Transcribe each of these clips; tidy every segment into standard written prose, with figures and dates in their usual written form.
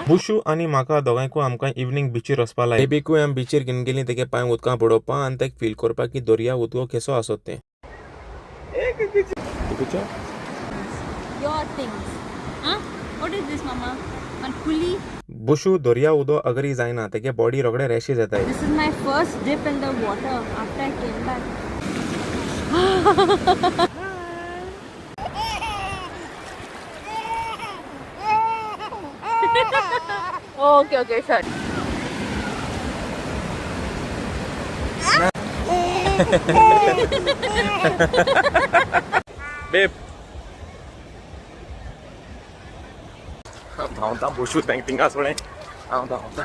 बुशू आनी म्हाका दोगांयकूय आमकां इवनींग बिचीर वचपा लाय. बेबीकूय आमी बिचीर घेवन गेली तेगे पांय उदकां बुडोवपा आनी तेका फील करपाक की दर्या उदको केसो आसत तें. Your things. Huh? What is this, Mama? One puli. Bushu दर्या उदो अगरी जायना, तेगे बॉडी रोगडे रॅशेज येताय. This is my first dip in the water after I came back. Okay, okay, sure. Babe, धांवता बुशू thank थिंगा सोडे हांव धांवता.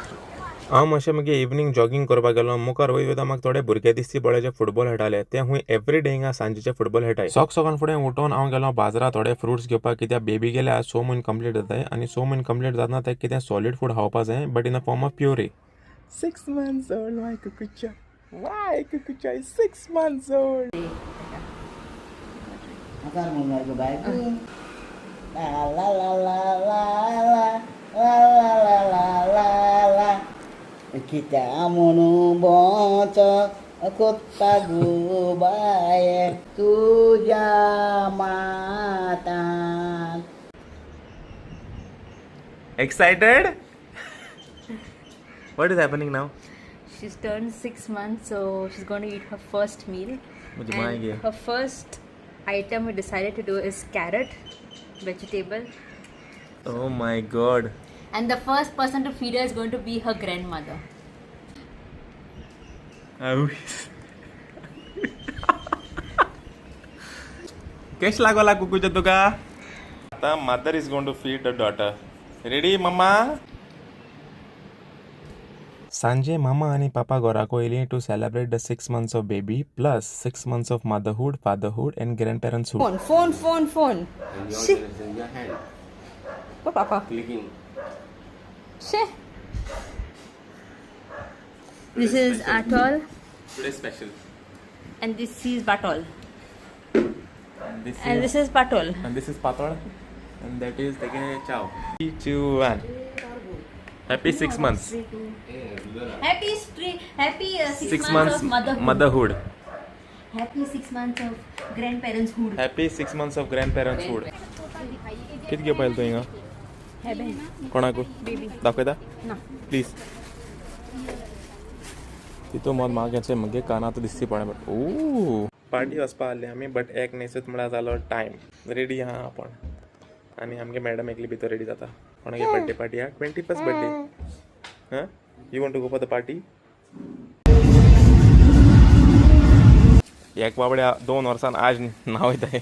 हांव मातशें मागीर इवनींग जॉगींग करपाक गेलो. मुखार वयत वयता म्हाका थोडे भुरगे दिसती पळय जे फुटबॉल खेळटाले. ते खूंय एवरी डे हिंगा सांजेचे फुटबॉल खेळटाय. सक सकाळ फुडें उठोन हांव गेलो बाजारात थोडे फ्रुट्स घेवपाक, कित्याक बेबी गेले आज 6 म्हयने कंप्लीट जाताय आनी 6 म्हयने कंप्लीट जातना तेका कितें सॉलीड फूड खावपा जाय, but in a form of puree. 6 months old, my kukucha. Why kukucha is 6 months old? La la la la la la la la la la la कित्या म्हणू बोच कोत्ता गो बाये तुज्या मातान. Excited? What is happening now? She's turned 6 months, so she's going to eat her first meal. मुझे माँ And Gaya. her first item we decided to do is carrot, vegetable. Oh my God. And the first person to feed her is going to be her grandmother. केश लागोला कुकूच्या तुका? आता mother is going to feed the daughter. Ready mama? सांजे मामा आनी पापा घराको येयली to celebrate the 6 months of baby plus 6 months of motherhood, fatherhood and grandparentshood. Phone, phone, phone, phone. She. Oh, Papa. Clicking. She. This is Atol Today special. And this is Batol. And this And this is Patol. And this is patol and that is तेगे चाव. 3 2 1. Happy 6 months. Happy happy 6, 6 months months of motherhood. Motherhood. Happy 6 months of grandparentshood. Happy 6 months of grandparentshood. कित घेवपा येयलो तूं हिंगा? कोणाकू दाखयता? ना. Please. तितू मत म्हाका घेतलें मगे काना आतां दिसती पडलें. बट ओ पार्टी वचपा आहली आमी, बट एक न्हयसूत म्हळ्यार जालो टायम. रेडी आहा आपण आनी आमगे मॅडम एकली भितर रेडी जाता. कोणागे बड्डे पार्टी आहा, 21st birthday. हां, you want to go for the party? एक बाबड्या 2 वर्सान आज नाव वयताय.